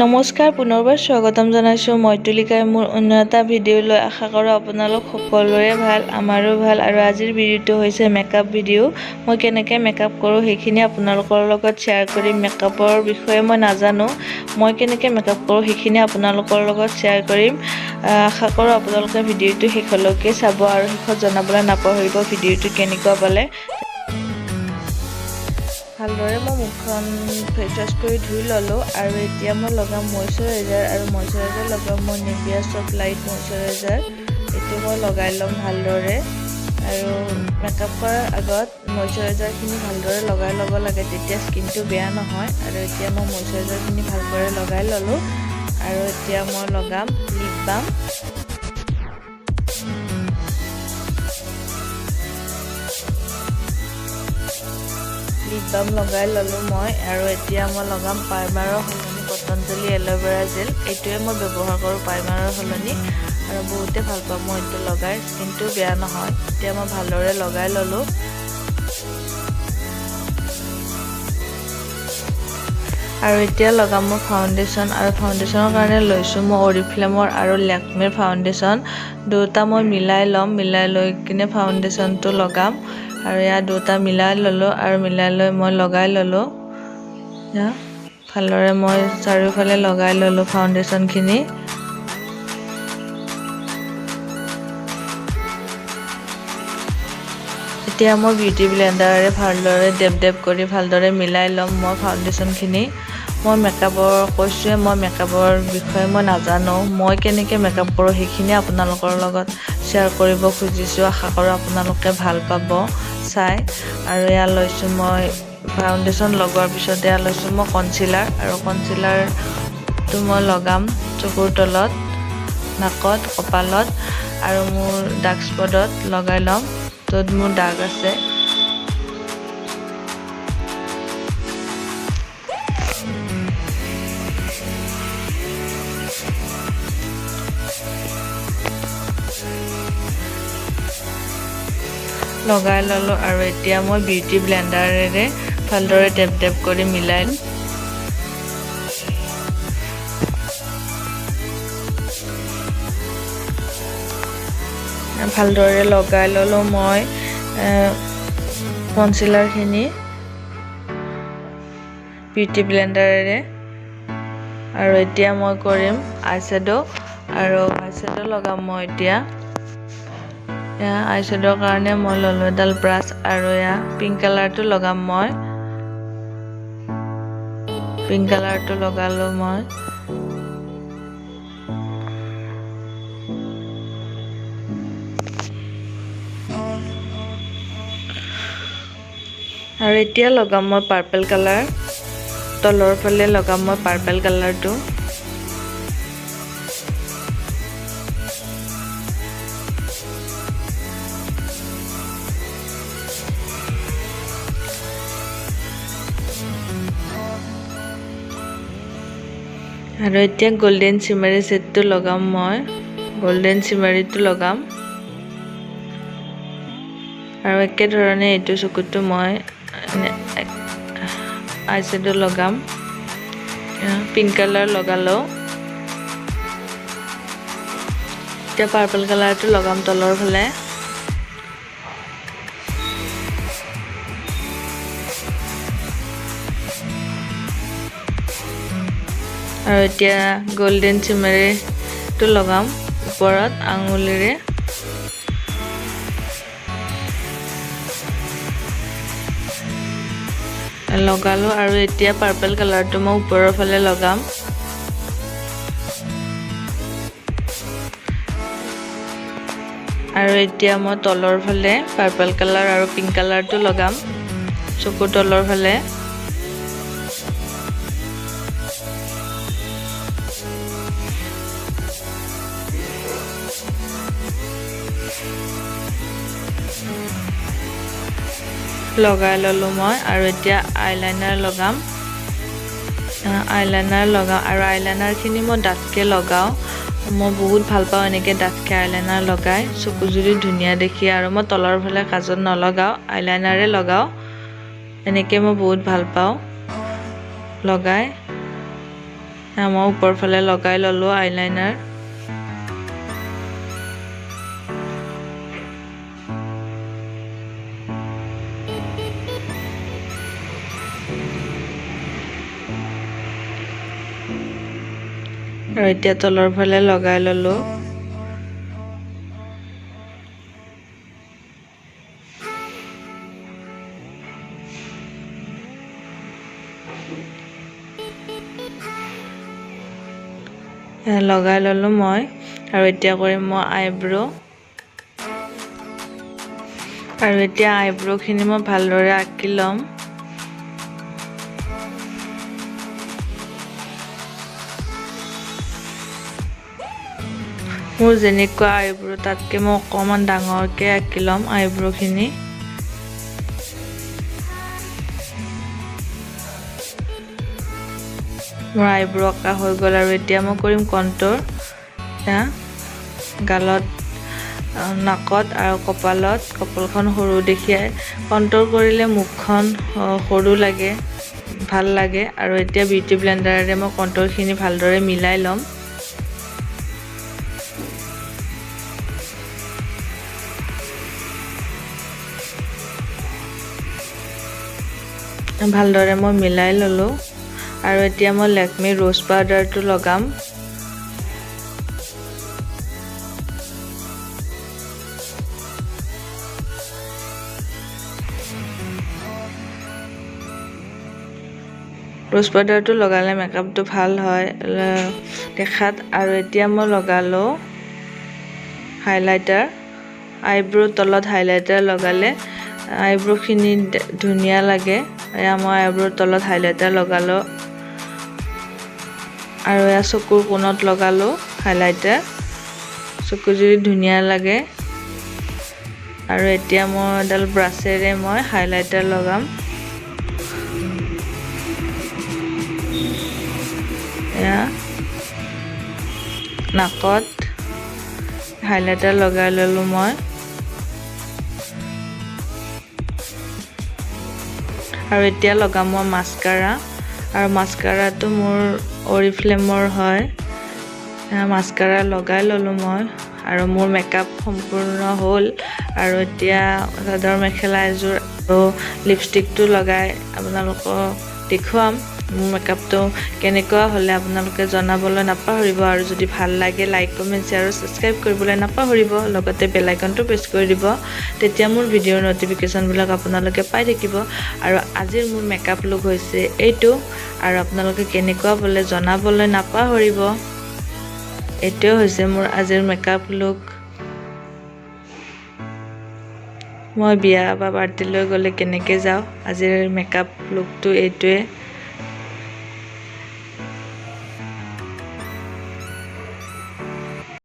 নমস্কাৰ, পুনৰবাৰ স্বাগতম জনাইছোঁ মই তুলিকাই মোৰ অন্য এটা ভিডিঅ' লৈ। আশা কৰোঁ আপোনালোক সকলোৰে ভাল, আমাৰো ভাল। আৰু আজিৰ ভিডিঅ'টো হৈছে মেকআপ ভিডিঅ'। মই কেনেকৈ মেকআপ কৰোঁ সেইখিনি আপোনালোকৰ লগত শ্বেয়াৰ কৰিম। মেকআপৰ বিষয়ে মই নাজানো, মই কেনেকৈ মেকআপ কৰোঁ সেইখিনি আপোনালোকৰ লগত শ্বেয়াৰ কৰিম। আশা কৰোঁ আপোনালোকে ভিডিঅ'টো শেষলৈকে চাব আৰু শেষত জনাবলৈ নাপাহৰিব ভিডিঅ'টো কেনেকুৱা পালে। ভালদৰে মই মুখখন ফেচ ৱাছ কৰি ধুই ল'লোঁ আৰু এতিয়া মই লগাম মইশ্চাৰাইজাৰ। আৰু মইশ্চাৰাইজাৰ লগাম মই নিভিয়া ছফ্ট লাইট মইশ্চাৰাইজাৰ। এইটো মই লগাই ল'ম ভালদৰে। আৰু মেকআপ কৰাৰ আগত মইশ্চাৰাইজাৰখিনি ভালদৰে লগাই ল'ব লাগে, তেতিয়া স্কিনটো বেয়া নহয়। আৰু এতিয়া মই মইশ্চাৰাইজাৰখিনি ভালদৰে লগাই ল'লোঁ আৰু এতিয়া মই লগাম লিপ বাম। লিপ বাম লগাই ল'লোঁ মই। আৰু এতিয়া মই লগাম প্ৰাইমাৰৰ সলনি পতঞ্জলি এল'ভেৰা জেল। এইটোৱে মই ব্যৱহাৰ কৰোঁ প্ৰাইমাৰৰ সলনি আৰু বহুতে ভাল পাওঁ মই এইটো লগাই, স্কিনটো বেয়া নহয়। এতিয়া মই ভালদৰে লগাই ল'লোঁ। আৰু এতিয়া লগাম মই ফাউণ্ডেশ্যন। আৰু ফাউণ্ডেশ্যনৰ কাৰণে লৈছোঁ মই অৰিফ্লেমৰ আৰু লেকমিৰ ফাউণ্ডেশ্যন। দুয়োটা মই মিলাই ল'ম, মিলাই লৈ কিনে ফাউণ্ডেশ্যনটো লগাম। আৰু ইয়াত দুটা মিলাই ল'লোঁ আৰু মিলাই লৈ মই লগাই ল'লোঁ। ভালদৰে মই চাৰিওফালে লগাই ল'লোঁ ফাউণ্ডেশ্যনখিনি। এতিয়া মই বিউটি ব্লেণ্ডাৰেৰে ভালদৰে ডেপ ডেপ কৰি ভালদৰে মিলাই ল'ম মই ফাউণ্ডেশ্যনখিনি। মই মেকআপৰ কৈছোঁৱে, মই মেকআপৰ বিষয়ে মই নাজানো। মই কেনেকৈ মেকআপ কৰোঁ সেইখিনি আপোনালোকৰ লগত শ্বেয়াৰ কৰিব খুজিছোঁ। আশা কৰোঁ আপোনালোকে ভাল পাব চাই। আৰু এয়া লৈছোঁ মই ফাউণ্ডেশ্যন লগোৱাৰ পিছত এয়া লৈছোঁ মই কনচিলাৰ। আৰু কনচিলাৰটো মই লগাম চকুৰ তলত, নাকত, কপালত আৰু মোৰ ডাৰ্ক স্পটত লগাই ল'ম, য'ত মোৰ দাগ আছে। লগাই ল'লোঁ আৰু এতিয়া মই বিউটি ব্লেণ্ডাৰেৰে ভালদৰে টেপ টেপ কৰি মিলাই ভালদৰে লগাই ল'লোঁ মই কনচিলাৰখিনি বিউটি ব্লেণ্ডাৰেৰে। আৰু এতিয়া মই কৰিম আই শ্বেড'। আৰু আই শ্বেড' লগাম মই এতিয়া। এয়া আই শ্বেডৰ কাৰণে মই ল'লোঁ এডাল ব্ৰাছ আৰু এয়া পিংক কালাৰটো লগাম মই। পিংক কালাৰটো লগালোঁ মই। আৰু এতিয়া লগাম মই পাৰ্পল কালাৰ। তলৰ ফালে লগাম মই পাৰ্পল কালাৰটো। আৰু এতিয়া গল্ডেন চিমাৰী ছেটটো লগাম মই, গল্ডেন চিমাৰীটো লগাম। আৰু একেধৰণে এইটো চকুতো মই আই শ্বেডো লগাম। পিংক কালাৰ লগালোঁ, এতিয়া পাৰ্পল কালাৰটো লগাম তলৰ ফালে। আৰু এতিয়া গল্ডেন চিমাৰীটো লগাম ওপৰত আঙুলিৰে। লগালোঁ আৰু এতিয়া পাৰ্পল কালাৰটো মই ওপৰৰ ফালে লগাম। আৰু এতিয়া মই তলৰ ফালে পাৰ্পল কালাৰ আৰু পিংক কালাৰটো লগাম চকুৰ তলৰ ফালে। লগাই ল'লোঁ মই। আৰু এতিয়া আইলাইনাৰ লগাম, আইলাইনাৰ লগাওঁ। আৰু আইলাইনাৰখিনি মই ডাঠকৈ লগাওঁ। মই বহুত ভাল পাওঁ এনেকৈ ডাঠকৈ আইলাইনাৰ লগাই, চকুজুৰি ধুনীয়া দেখি। আৰু মই তলৰ ফালে কাজল নলগাওঁ, আইলাইনাৰে লগাওঁ। এনেকৈ মই বহুত ভাল পাওঁ লগাই। মই ওপৰ ফালে লগাই ল'লোঁ আইলাইনাৰ। আৰু এতিয়া তলৰ ফালে লগাই ল'লোঁ। লগাই ল'লোঁ মই। আৰু এতিয়া কৰিম মই আইব্ৰ'। আৰু এতিয়া আইব্ৰ'খিনি মই ভালদৰে আঁকি ল'ম। মোৰ যেনেকুৱা আইব্ৰ' তাতকৈ মই অকণমান ডাঙৰকৈ আঁকি ল'ম আইব্ৰ'খিনি। মোৰ আইব্ৰ' আঁকা হৈ গ'ল। আৰু এতিয়া মই কৰিম কণ্ট'ৰ। গালত, নাকত আৰু কপালত। কপালখন সৰু দেখিয়াই কণ্ট'ৰ কৰিলে মুখখন সৰু লাগে, ভাল লাগে। আৰু এতিয়া বিউটি ব্লেণ্ডাৰেৰে মই কণ্ট'ৰখিনি ভালদৰে মিলাই ল'ম। ভালদৰে মই মিলাই ল'লোঁ। আৰু এতিয়া মই লেকমি ৰ'জ পাউডাৰটো লগাম। ৰ'জ পাউডাৰটো লগালে মেকআপটো ভাল হয় দেখাত। আৰু এতিয়া মই লগালোঁ হাইলাইটাৰ। আইব্ৰ' তলত হাইলাইটাৰ লগালে আইব্ৰ'খিনি ধুনীয়া লাগে। এয়া মই আইব্ৰ'ৰ তলত হাইলাইটাৰ লগালোঁ। আৰু এয়া চকুৰ কোণত লগালোঁ হাইলাইটাৰ, চকুজুৰি ধুনীয়া লাগে। আৰু এতিয়া মই এডাল ব্ৰাছেৰে মই হাইলাইটাৰ লগাম। এয়া নাকত হাইলাইটাৰ লগাই ল'লোঁ মই। আৰু এতিয়া লগাম মই মাস্কাৰা। আৰু মাস্কাৰাটো মোৰ অৰিফ্লেমৰ হয়। মাস্কাৰা লগাই ল'লোঁ মই। আৰু মোৰ মেকআপ সম্পূৰ্ণ হ'ল। আৰু এতিয়া চাদৰ মেখেলা এযোৰ আৰু লিপষ্টিকটো লগাই আপোনালোকক দেখুৱাম মোৰ মেকআপটো কেনেকুৱা হ'লে আপোনালোকে জনাবলৈ নাপাহৰিব। আৰু যদি ভাল লাগে লাইক, কমেণ্ট, শ্বেয়াৰ আৰু ছাবস্ক্ৰাইব কৰিবলৈ নাপাহৰিব। লগতে বেল আইকনটো প্ৰেছ কৰি দিব, তেতিয়া মোৰ ভিডিঅ'ৰ ন'টিফিকেশ্যনবিলাক আপোনালোকে পাই থাকিব। আৰু আজিৰ মোৰ মেকআপ লুক হৈছে এইটো। আৰু আপোনালোকে কেনেকুৱা বোলে জনাবলৈ নাপাহৰিব। এইটোৱে হৈছে মোৰ আজিৰ মেকআপ লুক। মই বিয়া বা পাৰ্টিলৈ গ'লে কেনেকৈ যাওঁ, আজিৰ মেকআপ লুকটো এইটোৱে।